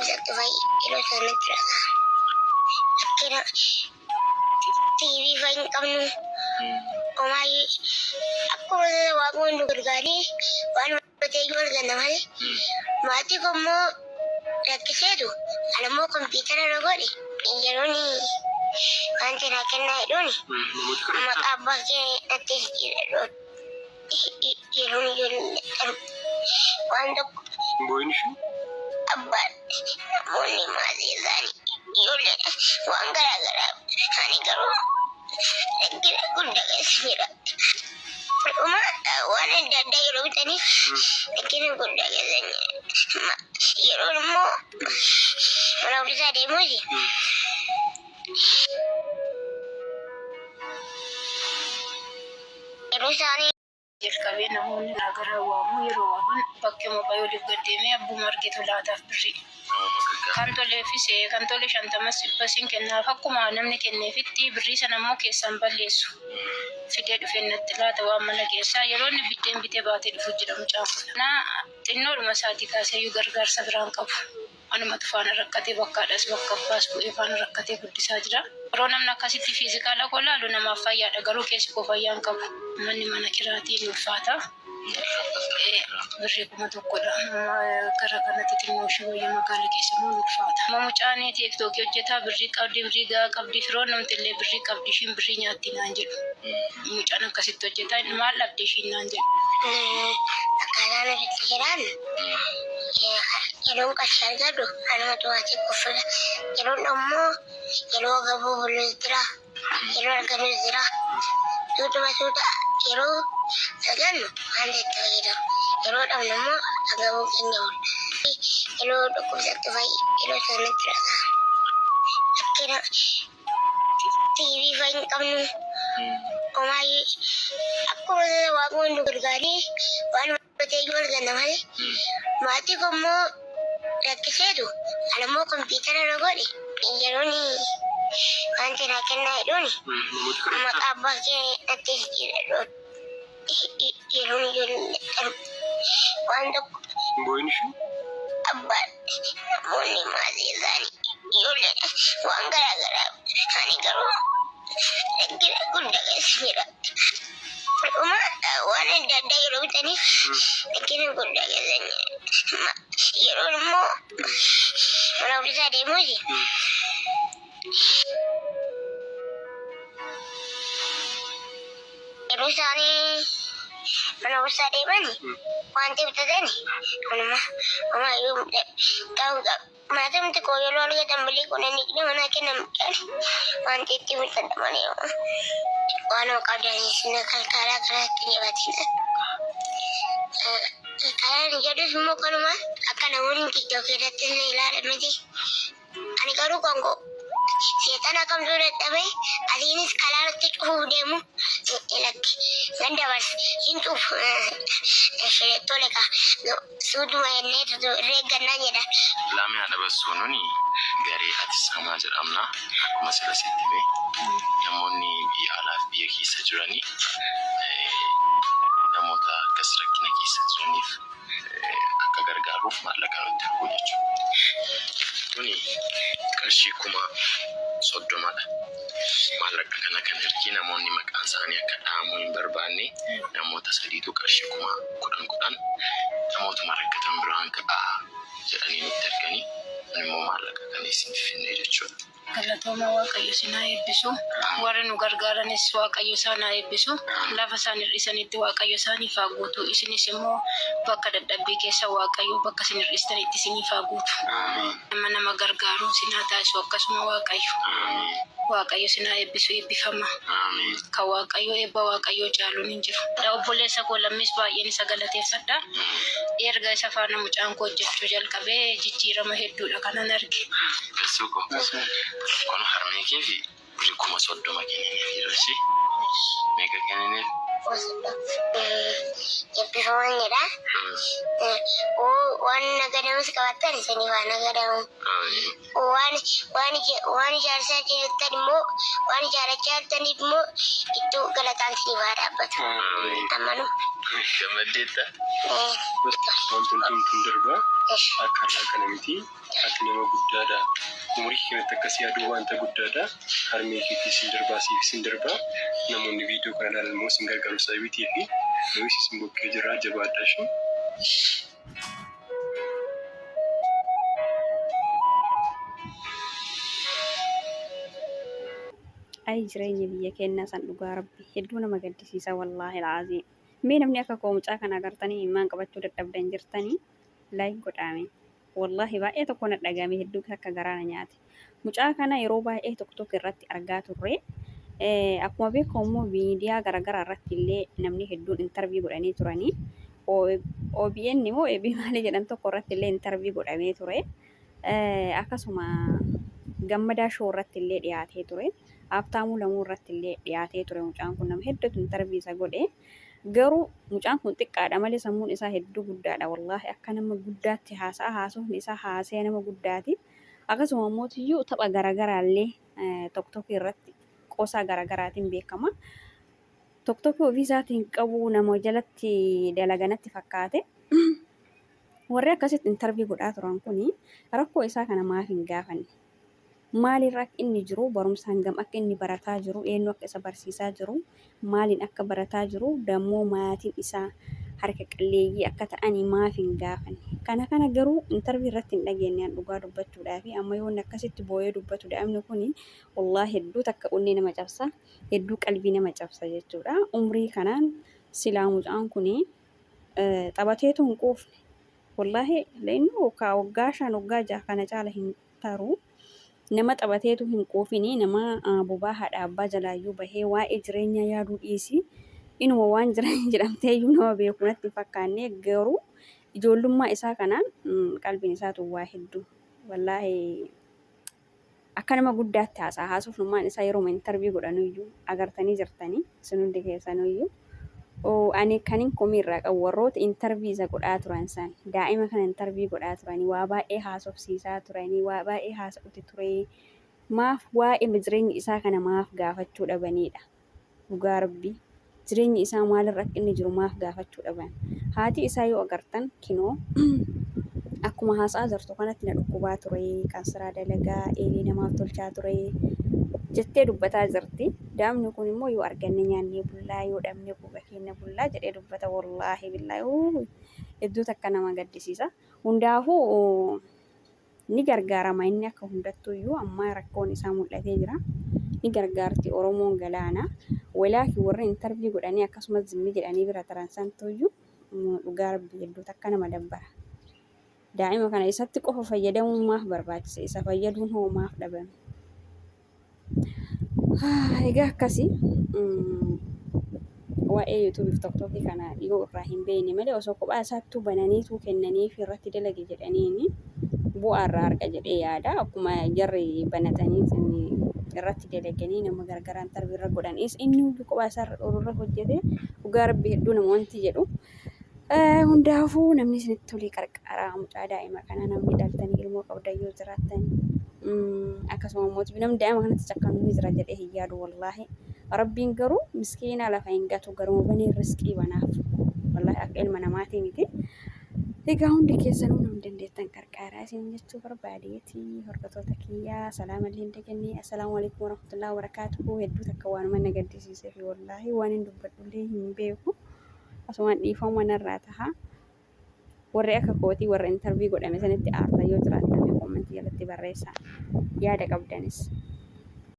dhukkubsattu fa'i yeroo sanatti dhagaa. Rakkina TV fa'i hin qabnu. Homaayyuu akkuma waaqni nu gargaaree waan ta'e arganna malee. Maatii koo immoo rakkiseetu ana immoo kompiitara na godhe yeroon wanti naa kennaa jedhuun maqaa abbaa kee natti jijjiiradhu yeroon ijoollee waan tokko abbaan namoonni maatii isaanii ijoollee waan garaa garaa ani garuu rakkina guddaa keessa jira. Dhuma waan adda addaa yeroo bitaniif rakkina guddaa keessa jira. Yeroon immoo mana barumsaa deemuuti. Yeroo isaanii jalqabee namoonni garaagaraa waamu yeroo waaman bakkuma baay'ee gad deemee abbuma argetu laataaf birrii. Kan toleefis kan tole 50s 100s kennaaf akkuma namni kenneefitti birrii sana immoo keessaan balleessu. Fidee dhufee natti laata waan mana keessaa yeroo inni biddeen bitee baatee dhufu jira mucaan kun. Na xinnoodhuma isaatii kaaseeyyuu gargaarsa biraan qabu. Anumatu faana rakkatee bakkaadhaas bakka abbaas bu'ee faana rakkatee guddisaa jira. Yeroo namni akkasitti fiizikaala koo laalu namaaf fayyaadha garuu keessi koo fayyaa hin qabu. Manni mana kiraatiin ulfaata. Birrii 1000dha. Gara kanatti xinnoo ishee wayya magaala keessa immoo ulfaata. Amma mucaan tiiktookii hojjetaa birrii qabdi birrii gahaa qabdi firoon namti illee birrii qabdi ishiin birrii nyaatti naan jedhu. Mucaan akkasitti hojjetaa maal dhabde ishiin naan jedhu. Akkaataan asitti jiraannu yeroon qarshii argadhu anumatu maatii kuffila. Yeroon ammoo yeroo gabuu bulus jira. Yeroo argannus jira. Suutuma suuta yeroo argannu waan itti fayyadamu. Yeroo dhabnu immoo agabuu keenya oola. Yeroo dhukkubsattu fa'i yeroo sanatti dhagaa. Rakkina TV fa'i hin qabnu. Homaayyuu akkuma waaqni nu gargaaree waan ta'e arganna malee. Maatii koo immoo rakkiseetu ana immoo kompiitara na godhe yeroon wanti naa kennaa jedhuun maqaa abbaa kee natti jijjiiradhu yeroon ijoollee waan tokko abbaan namoonni maatii isaanii ijoollee waan garaa garaa ani garuu rakkina guddaa keessa jira. Dhuma waan adda addaa yeroo bitaniif rakkina guddaa keessa jira. Yeroon immoo mana barumsaa deemuuti. Yeroo isaanii mana barumsaa deeman wanti bitatan kanuma homaayyuu ta'uu qaba. Maatiin koo yeroo argatan bilii 10 20 naa kennan mucaan wanti itti bitadha malee waan qabdanis na kalkaalaa karaatti jabatina. Karaan jedhus immoo kanuma akka namoonni tiktookii irratti illee ilaalan miti. Ani garuu kan koo seexana kamtuu dadhabee asiinis karaatti cufuuf deemu lakki nan dabarse hin cufu tole kaa suutuma jennee irree jedha. Laamee haadha bassuu nuni garee Atisamaa jedhamna. Akkuma sila sitti hime namoonni biyya alaa fi biyya keessa jiranii namoota akkas rakkina keessa jiraniif akka gargaaruuf maallaqa nutti ergu jechuudha. Kuni qarshii 30,000dha. Maallaqa kana kan ergee namoonni maqaan isaanii akka dhahamu hin barbaanne namoota sadiitu qarshii 10,000 10,000 namootuma rakkatan biraan ga'aa jedhanii nutti erganii kun immoo maallaqa kana isiniif finne jechuudha. Galatooma Waaqayyo isin haa eebbisu. Warri nu gargaaranis Waaqayyo isaan haa eebbisu. Lafa isaan hir'isanitti Waaqayyo isaaniif haa guutu. Isinis immoo bakka dadhabbii keessa Waaqayyo bakka isin hir'istanitti isiniif haa guutu. Nama nama gargaaru isin haa taasisu akkasuma Waaqayyo. Waaqayyo isin haa eebbisu eebbifama. Kan Waaqayyo eebba Waaqayyoo caaluun hin jiru. Obboleessa koo lammis baay'een isa galateeffadha. Erga isa faana mucaan koo hojjechuu jalqabee jijjiirama hedduudha kanan arge. Bessuu koo kun harmee kee fi birrii 30,000 kennineef jirra. Meeqa kennineef? Eebbifaman jedha. Waan nagadamus qabaattan isiniif haa nagadamu. Waan ijaarsaa jirtan immoo waan ijaarrachaa jirtaniif immoo iddoo galataan isiniif haa dhaabbatu. Ammanuu. Gammaddeetta? Wanti hundumtuu darbaa. Akka har'aa kana miti. Ati nama guddaadha. Umurii kee kanatti akkas yaaduu wanta guddaadha. Harmee keetiif sin darbaa siifis hin darbaa. Namoonni viidiyoo kana ilaalan immoo sin gargaaru sababii ta'eef nuyis isin bukkee jirra jabaadhaa ishii. Ayi jireenya biyya keenyaa san dhugaa rabbi hedduu nama gaddisiisa wallaahi al'aaziim. Mee namni akka koo mucaa kana agartanii imimmaan qabachuu dadhabdan jirtanii like godhaa mee. Wallahi baay'ee tokko na dhagahame hedduu takka garaa na nyaate. Mucaa kana yeroo baay'ee TikTok irratti argaa turre. Akkuma beekamu immoo miidiyaa garaagaraa irratti illee namni hedduun intarvii godhanii turanii. OBN moo AB maalii jedhan tokko irratti illee intarvii godhamee ture. Akkasuma Gammadaa Show irratti illee dhiyaatee ture. Haabtaamuu Lamuu irratti illee dhiyaatee ture mucaan kun nama hedduutu intarvii isa godhe. Garuu mucaan kun xiqqaadha malee sammuun isaa hedduu guddaadha. Wallaahi akka nama guddaatti haasa'a haasofni isaa haasaya nama guddaati. Akkasuma mootiyyuu tapha garaagaraa illee toktokii irratti qoosaa garaagaraatiin beekama. Toktokii ofii isaatiin qabu nama jalatti dalaganatti fakkaate. Warri akkasitti intarvii godhaa turan kuni rakkoo isaa kana maaf hin gaafanne? Maalirra akka inni jiru, barumsa hangam akka inni barataa jiru, eenyu akka isa barsiisaa jiru, maaliin akka barataa jiru, dammoo maatiin isaa harka qalleeyyii akka ta'anii maaf hin gaafanne? Kana kana garuu intarvii irratti hin dhageenye an dhugaa dubbachuudhaafi amma yoo inni akkasitti boo'ee dubbatu daa'imni kuni wallaahi hedduu takka onnee nama cabsa, hedduu qalbii nama cabsa jechuudha. Umrii kanaan silaa mucaan kuni taphateetu hin quufne. Wallaahi leennu ka waggaa 5 waggaa 6 kana caala hin taru. Nama taphateetu hin quufini nama bobaa haadha abbaa jalaayyuu bahee waa'ee jireenyaa yaaduu dhiisi. Inuma waan jireenya jedhamteeyyuu nama beeku natti hin fakkaanne garuu ijoollummaa isaa kanaan qalbiin isaatu waa hedduu. Wallaahi akka nama guddaatti haasa'a. Haasofnummaan isaa yeroo intarvii godhanuyyuu agartanii jirtanii isin hundi keessanuyyuu. Ani kanin komii irraa qabu warroota intarvii isa godhaa turan san daa'ima kana intarvii godhaa turanii waa baay'ee haasofsiisaa turanii waa baay'ee haasa'uti ture maaf waa'ee jireenya isaa kana maaf gaafachuu dhabaniidha. Dhugaa rabbii jireenyi isaa maalirra akka inni jiru maaf gaafachuu dhaban. Haati isaa yoo agartan kinoo akkuma haasa'aa jirtu kanatti na dhukkubaa ture, kan siraa dalagaa, eelee namaaf tolchaa ture jettee dubbataa jirti. Daa'imni kun immoo yoo arganne nyaannee bullaa, yoo dhabne quba keenya bullaa jedhee dubbata. Wallaahi billaahi hedduu takka nama gaddisiisa. Hundaafuu ni gargaarama inni akka hundattuyyuu amma rakkoon isaa mul'atee jira. Ni gargaarti Oromoon galaana. Walaakin warri intarvii godhanii akkasumas zimmi jedhanii bira taran santuyyuu dhugaa rabbii hedduu takka nama dabbara. Daa'ima kana isatti qofa fayyadamuun maaf barbaachise? Isa fayyaduun hoo maaf dhabame? Egaa akkasii waa'ee yuutuubiif toktookii kana yoo irraa hin beekne malee osoo kophaa isaattuu bananiituu kennaniif irratti dalage jedhaniini bu'aa irraa arga jedhee yaada. Akkuma jarri banatanii irratti dalaganii nama gargaraan tarbii irra godhan inni hundi kophaa isaa irra irra hojjete dhugaa rabbi hedduu nama wanti jedhu. Hundaafuu namni isinitti tolee qarqaraa mucaa daa'ima kana namni dhaltanii ilmoo qabdan yoo jiraattan akkasuma immoo namni daa'ima kanatti cakkanu ni jira jedhee hin yaadu wallaahi. Rabbiin garuu miskiina lafa hin gatu garuma banee riskii banaaf wallaahi akka ilma namaatii miti. Egaa hundi keessanuu namni dandeettan qarqaaraa isin jechuu barbaadeeti hordoftoota kiyyaa salaama illee hin dagannee assalaamu alaikum warahmatullahi wabarakaatuhu hedduu takka waanuma na gaddisiisee fi wallaahi waan hin dubbadhullee hin beeku. Asumaan dhiifama narraa taha. Warri akka kootii warra intarvii godhame sanitti aartan yoo jiraattan mee koomentii jalatti barreessaa. Yaada qabdanis.